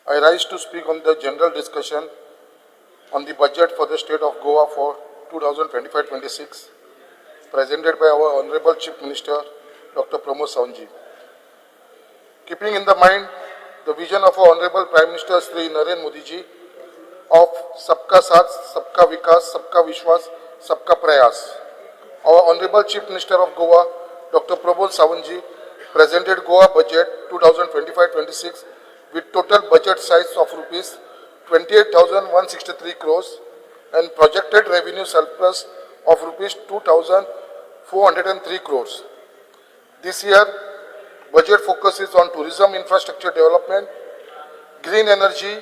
I rise to speak on the general discussion on the budget for the state of Goa for 2025-26, presented by our Honorable Chief Minister, Dr. Pramod Sawant ji. Keeping in the mind the vision of our Honorable Prime Minister Sri Narendra Modi ji of Sabka Saath, Sabka Vikas, Sabka Vishwas, Sabka Prayas, our Honorable Chief Minister of Goa, Dr. Pramod Sawant ji, presented Goa Budget 2025-26 with total budget size of rupees 28,163 crores and projected revenue surplus of rupees 2,403 crores. This year, budget focuses on tourism infrastructure development, green energy,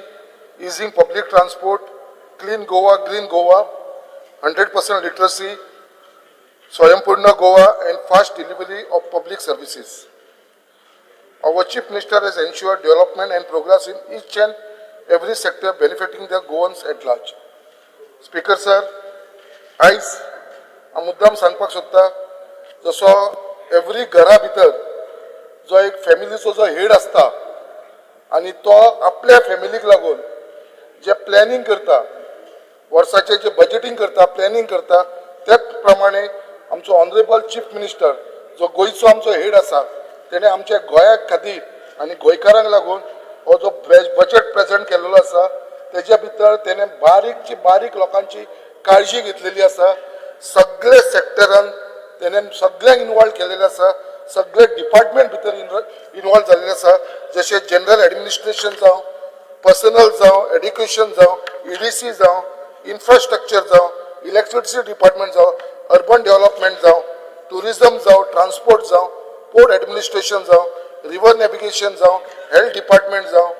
easing public transport, clean Goa, green Goa, 100% literacy, Swayampurna Goa, and fast delivery of public services. Our Chief Minister has ensured development and progress in each and every sector, benefiting the Goans at large. Speaker sir, आयज हांव मुद्दाम सांगपाक सोदता, जसो every घरा भितर जो एक फॅमिलीचो जो हेड आसता आनी तो आपल्या फॅमिलीक लागून जे प्लॅनिंग करता, वर्साचें जे बजेटींग करता, प्लॅनिंग करता, त्याच प्रमाणे आमचो ऑनरेबल चीफ मिनिस्टर जो गोंयचो आमचो हेड आसा, तेणे आमच्या गोंया खातीर आनी गोंयकारांक लागून हो जो बजेट प्रेझेंट केलेलो आसा, तेज्या भितर तेणे बारीकची बारीक लोकांची काळजी घेतलेली आसा. सगळे सेक्टरान तेणे सगळ्यांक इनवॉल्व केलेलें आसा. सगळे डिपार्टमेंट भितर इनवॉल्व जाल्लेले आसा, जशें जनरल एडमिनिस्ट्रेशन जावं, पर्सनल जावं, एड्युकेशन जावं, ईडीसी जावं, इन्फ्रास्ट्रक्चर जावं, इलेक्ट्रिसिटी डिपार्टमेंट जावं, अर्बन डेव्हलपमेंट जावं, टुरिझम जावं, ट्रान्सपोर्ट जावं, पोर्ट एडमिनिस्ट्रेशन जावं, रिवर नॅविगेशन जावं, हेल्थ डिपार्टमेंट जावं,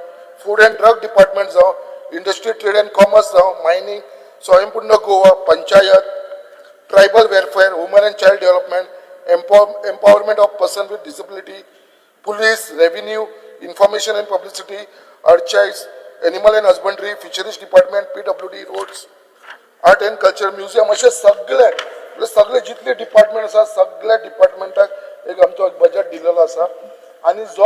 फूड अँड ड्रग डिपार्टमेंट जावं, इंडस्ट्री, ट्रेड अँड कॉमर्स जावं, mining, Swayampurna Goa, panchayat, tribal welfare, women and child development, empowerment of person with disability, police, revenue, information and publicity, archives, animal and husbandry, fisheries department, PWD, roads, art and culture, museum, अशे सगळे, म्हणजे सगळे जितले department आसा, सगळ्या डिपार्टमेंटाक एक आमचो एक बजेट दिलेलो आसा आनी जो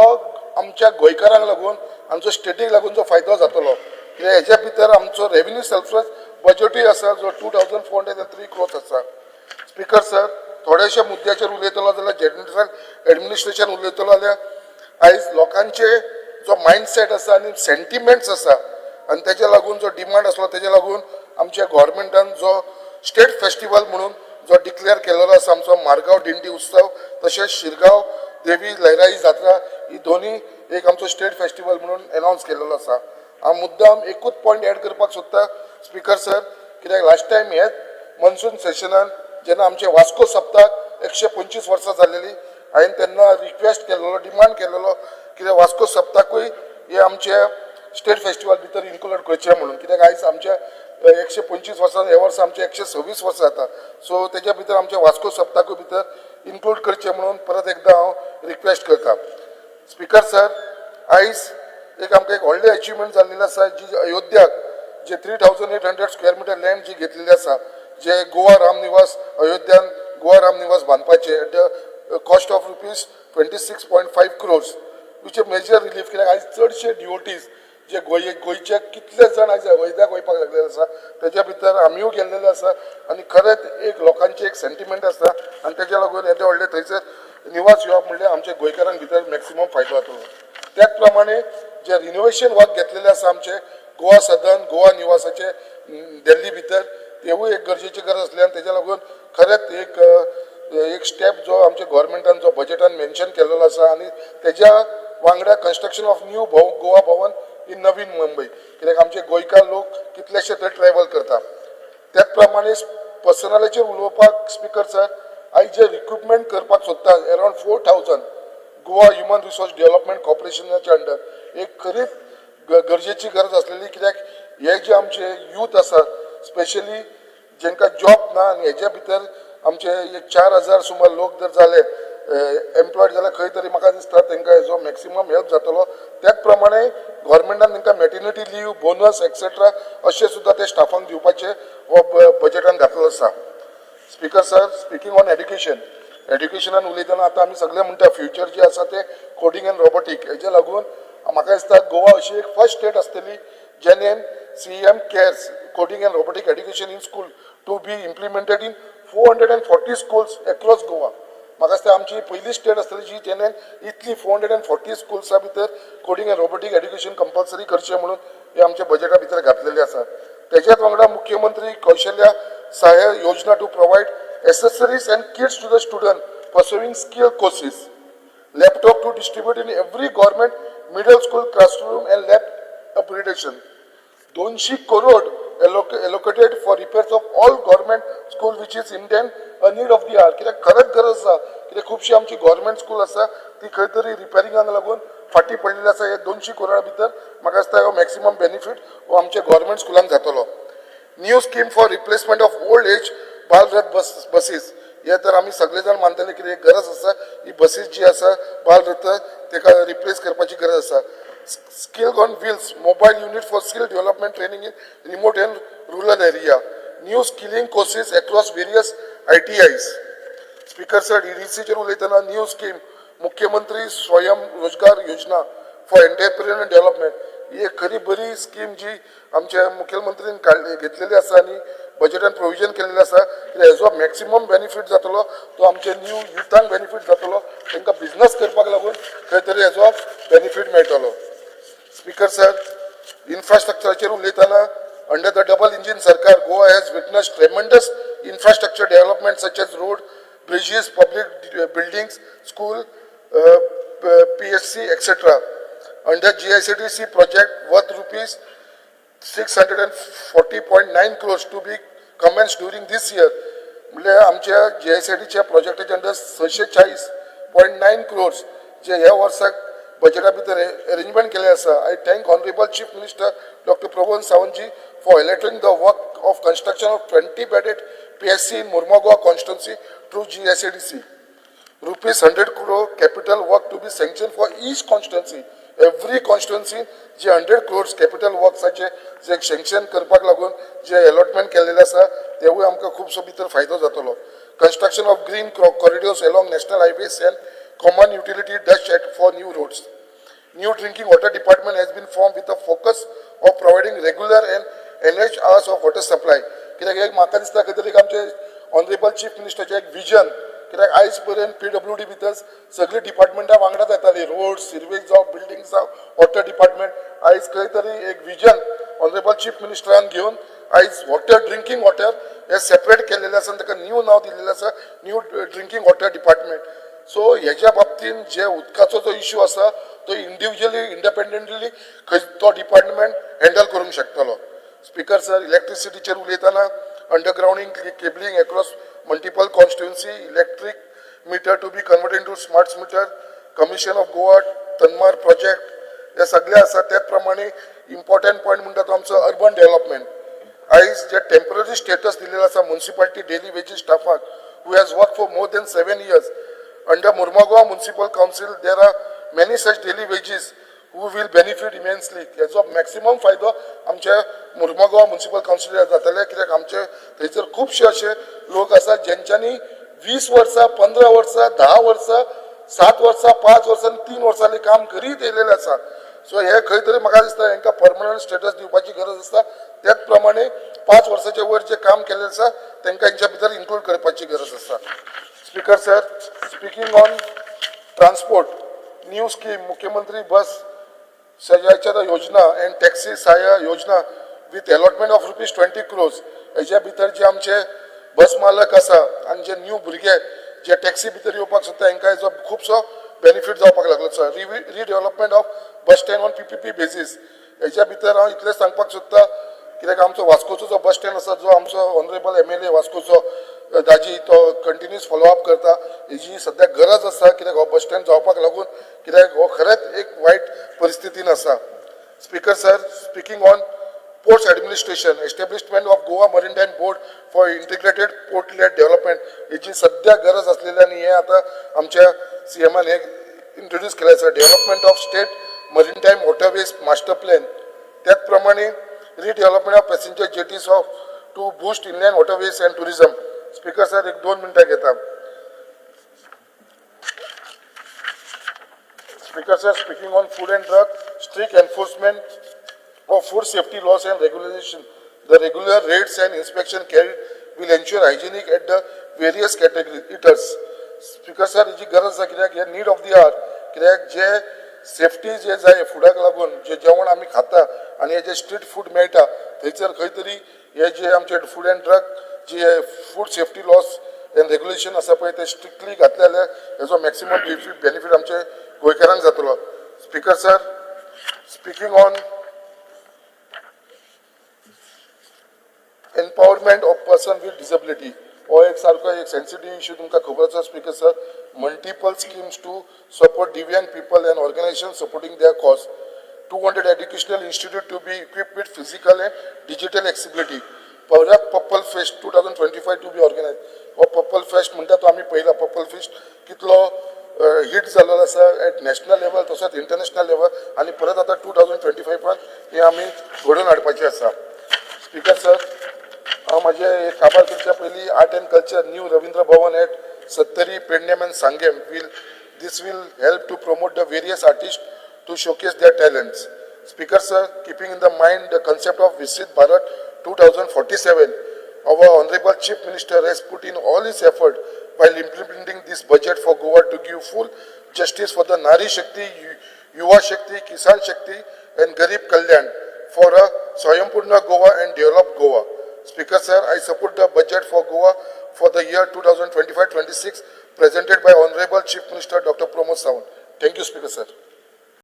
आमच्या गोंयकारांक लागून, आमचो स्टेटीक लागून जो फायदो जातलो. कित्याक हेज्या भितर आमचो रेवेन्यू सरप्लस बजेटूय आसा, जो 2403 crores आसा. स्पीकर सर, थोडेशे मुद्द्याचेर उलयतलो जाल्यार, जनरल एडमिनिस्ट्रेशन उलयतलो जाल्यार, आयज लोकांचे जो मायंडसेट आसा आनी सेंटिमेंट्स आसा आनी तेज्या लागून जो डिमांड आसलो, तेज्या लागून आमच्या गोवोरमेंटान जो स्टेट फेस्टिवल म्हणून जो डिक्लेअर केलेलो आसा, आमचो मारगांव दिंडी उत्सव तशेंच शिरगांव देवी लयराई जात्रा, ही दोनी एक आमचो स्टेट फेस्टिवल म्हणून अनावन्स केलेलो आसा. हांव मुद्दाम एकूच पॉयंट एड करपाक सोदता, स्पीकर सर, कित्याक लास्ट टायम हेच मनसून सेशनान जेन्ना आमचे वास्को सप्ताक 125 वर्सां जाल्लेली, हांवें तेन्ना रिक्वेस्ट केलेलो, डिमांड केलेलो, कित्याक वास्को सप्ताकूय हे आमचे स्टेट फेस्टिवल भितर इन्क्लूड करचें म्हणून. कित्याक आयज आमच्या 125 वर्सां, हे वर्सा आमचे 126 वर्सां जाता. सो तेज्या भितर आमच्या वास्को सप्ताकूय भितर इन्क्लूड करचें म्हणून परत एकदां हांव रिक्वेस्ट करता. स्पीकर सर, आयज एक आमकां एक व्हडलें अचिवमेंट जाल्लेली आसा, जी अयोध्याक जे 3800 square meter land जी घेतलेली आसा, जे Goa Ramniwas, अयोध्यान Goa Ramniwas बांदपाचे at the cost of rupees 26.5 crores, which a major relief. कित्याक आयज चडशे डिवोटीज जे गोंयचे कितले जाण आयज अयोध्याक वयपाक लागलेले आसा. तेज्या भितर आमीय गेल्लेले आसा आनी खरेंच एक लोकांची एक सेंटिमेंट आसा आनी तेज्या लागून येदे व्हडले थंयसर निवास येवप म्हणल्यार आमच्या गोंयकारांक भितर मॅक्सिमम फायदो जातलो. त्याच प्रमाणे जे रिनोवेशन वर्क घेतलेले आसा आमचे गोवा सदन, गोवा निवासाचे दिल्ली भितर, तेवूय एक गरजेची गरज आसल्यान तेज्या लागून खरेंच एक स्टेप जो आमच्या गोवोरमेंटान जो बजेटान मेन्शन केलेलो आसा आनी तेज्या वांगडा construction of new Goa Bhavan in Navi Mumbai, कित्याक आमचे गोंयकार लोक कितलेशे थंय ट्रॅवल करता. त्याच प्रमाणे पर्सनलाचेर उलोवपाक, स्पीकर सर, आयज जे रिक्रुटमेंट करपाक सोदता around 4000 Goa Human Resource Development कॉर्पोरेशनाच्या under, एक खरीच गरजेची गरज आसलेली. कित्याक हे जे आमचे यूथ आसा, स्पेशली जेंकां जॉब ना, आनी हेज्या भितर आमचे एक 4000 सुमार लोक जर जाले एम्प्लॉयड जाल्यार खंय तरी म्हाका दिसता तांकां हेजो मॅक्सिमम हेल्प जातलो. त्याच प्रमाणे गव्हर्मेंटान तांकां मॅटर्निटी लीव, बोनस एक्सेट्रा अशें सुद्दां ते स्टाफांक दिवपाचें हो बजेटान घातलेलो आसा. Speaker sir, speaking on education, एड्युकेशनान उलयतना आतां आमी सगळे म्हणटा, फ्युचर जे आसा ते कोडींग अँड रोबोटीक. हेज्या लागून म्हाका दिसता गोवा अशी एक फर्स्ट स्टेट आसतली जेणे CM CARES coding and robotic education in school to be implemented in 440 schools across Goa. म्हाका दिसता आमची पयली स्टेट आसतली जी जेणे इतली 440 स्कुल्सा भितर coding and robotic education compulsory करचें म्हणून हे आमच्या बजेटा भितर घातलेलें आसा. तेच्याच वांगडा मुख्यमंत्री कौशल्या सहाय्य योजना to provide accessories and kits to the student pursuing skill courses, laptop to distribute in every government middle school classroom and lab upgradation. 200 crore allocated for repairs of all government school, which is in then a need of the hour. कित्याक खरेंच गरज आसा, कित्याक खुबशी आमची government school आसा ती खंय तरी रिपेरिंगाक लागून फाटीं पडलेली आसा. हे 200 करोडा भितर म्हाका दिसता हो मॅक्सिमम बेनिफीट हो आमच्या गव्हर्मेंट स्कुलांक जातलो. New scheme for replacement of old age Balrath buses. हे तर आमी सगळे जाण मानतले की एक गरज आसा, ही बसीस जी आसा बालरथ तेका रिप्लेस करपाची गरज आसा. Skill on wheels mobile unit for skill development training in remote and rural area, new skilling courses across various ITIs. Speaker sir, डीडीसीचेर उलयतना न्यू स्कीम मुख्यमंत्री स्वयं रोजगार योजना फॉर एंटरप्रिन्युअर डेव्हलपमेंट. ही एक खरी बरी स्कीम जी आमच्या मुखेलमंत्रीन काडली घेतलेली आसा आनी बजेटान प्रोविजन केलेलें आसा, कित्याक हेजो मॅक्सिमम बेनिफीट जातलो तो आमच्या न्यू युथांक बेनिफीट जातलो. तांकां बिजनस करपाक लागून खंय तरी हेजो बेनिफीट मेळटलो. स्पीकर सर, इन्फ्रास्ट्रक्चराचेर उलयतना under the double engine सरकार, Goa has witness tremendous infrastructure development such as road, bridges, public buildings, school, PHC, etcetera. Under GSADC project worth ₹640.9 crores to be commence during this year. म्हणल्यार आमच्या जीआयसीडीच्या प्रोजेक्टाच्या under 640.9 crores जे ह्या वर्साक बजेटा भितर arrangement केलें आसा. I thank honourable chief minister Doctor Pramod Sawantji for allotting the work of construction of 20 bedded PHC in Mormugao constituency through GSADC. ₹100 crore capital work to be sanction for each constituency. Every constituency J 100 crores capital वर्क्साचे J sanction करपाक लागून जे allotment केलेलें आसा, तेवूय आमकां खुबसो भितर फायदो जातलो. Construction of green corridors along national highways and common utility ditch at for new roads. New drinking water department has been formed with the focus of providing regular and enhanced hours of water supply. कित्याक एक म्हाका दिसता खंय तरी आमचे honourable chief मिनिस्टराचें एक vision, कित्याक आयज पर्यंत पीडब्ल्यूडी भितर सगळीं डिपार्टमेंटां वांगडाच येतालीं, रोड, सिवेज जावं, बिल्डींग जावं, वॉटर डिपार्टमेंट. आयज खंय तरी एक विजन ऑनरेबल चीफ मिनिस्टरान घेवन आयज वॉटर, ड्रिंकींग वॉटर हे सेपरेट केलेलें आसा आनी ताका न्यू नांव दिल्लें आसा, new drinking water department. So हेज्या बाबतीन जे उदकाचो जो इश्यू आसा तो इंडिविज्युअली, इंडिपेंडंटली खंय तो डिपार्टमेंट हँडल करूंक शकतलो. स्पीकर सर, इलेक्ट्रिसिटीचेर उलयतना undergrounding cabling across multiple constituency, electric meter to be converted to smart meter, commission of Goa Tanmar project, हे सगळे आसा. त्याच प्रमाणे इम्पॉर्टंट पॉयंट म्हणटा तो आमचो अर्बन डेव्हलपमेंट. आयज जे टेम्पररी स्टेटस दिलेलो आसा मुन्सिपालिटी डेली वेजीस स्टाफाक who has work for more than 7 years under Mormugao Municipal Council, there are many such daily wages who will benefit immensely. हेचो मॅक्सिमम फायदो आमच्या मुर्मगांव म्युन्सिपल कावन्सिलाक जातले, कित्याक आमचे थंयसर खुबशे अशे लोक आसात जेंच्यांनी 20 वर्सां, 15 वर्सां, 10 वर्सां, 7 वर्सां, 5 वर्सां आनी 3 वर्सांनी काम करीत येयलेले आसा. सो हे खंय तरी म्हाका दिसता हेंकां परमनंट स्टेटस दिवपाची गरज आसा. त्याच प्रमाणे 5 वर्साचे वयर जे काम केल्लें आसा तेंकां हेंच्या भितर इन्क्लूड करपाची गरज आसा. Speaker sir, speaking on transport, new scheme मुख्यमंत्री बस सजायच्या योजना अँड टॅक्सी सहाय्य योजना with allotment of ₹20 crores. हेज्या भितर जे आमचे बस मालक आसा आनी जे न्यू भुरगे जे टॅक्सी भितर येवपाक सोदता, हेंकां हेजो खुबसो बेनिफीट जावपाक लागलो आसा. Redevelopment of bus stand on PPP basis. हेज्या भितर हांव इतलें सांगपाक सोदता, कित्याक आमचो वास्कोचो जो बस स्टँड आसा, जो आमचो ऑनरेबल एमएलए वास्कोचो दाजी तो कंटिन्युअस फॉलोअप करता. हेजी सद्या गरज आसा, कित्याक हो बस स्टँड जावपाक लागून, कित्याक हो खरेंच एक वायट परिस्थितीन आसा. Speaker sir, speaking on ports administration, establishment of Goa Maritime Board for integrated port led development. हेजी सद्या गरज आसलेली आनी हे आतां आमच्या सीएमान हे इंट्रोड्यूस केलें आसा. Development of state maritime waterways master plan. त्याच प्रमाणे redevelopment of passenger jetties of to boost inland waterways and tourism. Speaker sir, एक दोन मिनटां घेता. Speaker sir, speaking on food and drug, strict enforcement of food safety laws and regulation. The regular raids and inspection carried will ensure hygienic at the various category eaters. Speaker sir, हेजी गरज आसा, कित्याक हे need of the our, कित्याक जे safety जे जाय फुडाक लागून, जे जेवण आमी खाता आनी हे जे स्ट्रीट फूड मेळटा, थंयसर खंय तरी हे जे आमचे food and drug J food safety laws and regulation आसा पळय, ते स्ट्रिक्टली घातले जाल्यार हेजो मॅक्सिमम बेनिफीट आमचे गोंयकारांक जातलो. Speaker sir, speaking on empowerment of person with disability, हो एक सारको एक सेन्सिटीव इश्यू तुमकां खबर आसा, Speaker sir. Multiple schemes to support दिव्यांग people and organization supporting their cause. 200 educational institute to be equipped with physical and digital accessibility. परत Purple Fest 2025 to be organize. हो पर्पल फेस्ट म्हणटा तो आमी पळयला, पर्पल फेस्ट कितलो hit जाल्लो आसा एट नॅशनल लेवल तसोच इंटरनॅशनल लेवल, आनी परत आतां 2025 न हें आमी घडोवन हाडपाचें आसा. स्पीकर सर, हांव म्हाजें काबार करच्या पयलीं, art and culture, new Ravindra Bhavan at Sattari, Pernem and Sanguem will this will help to promote the various artist to showcase their talents. Speaker sir, keeping in the mind the concept of Viksit Bharat 2047, our Honorable Chief Minister has put in all his effort while implementing this budget for Goa to give full justice for the Nari Shakti, Yuva Shakti, Kisan Shakti and Garib Kalyan for a Swayambhurna Goa and developed Goa. Speaker sir, I support the budget for Goa for the year 2025-26 presented by Honorable Chief Minister Dr. Pramod Sawant. Thank you, Speaker sir.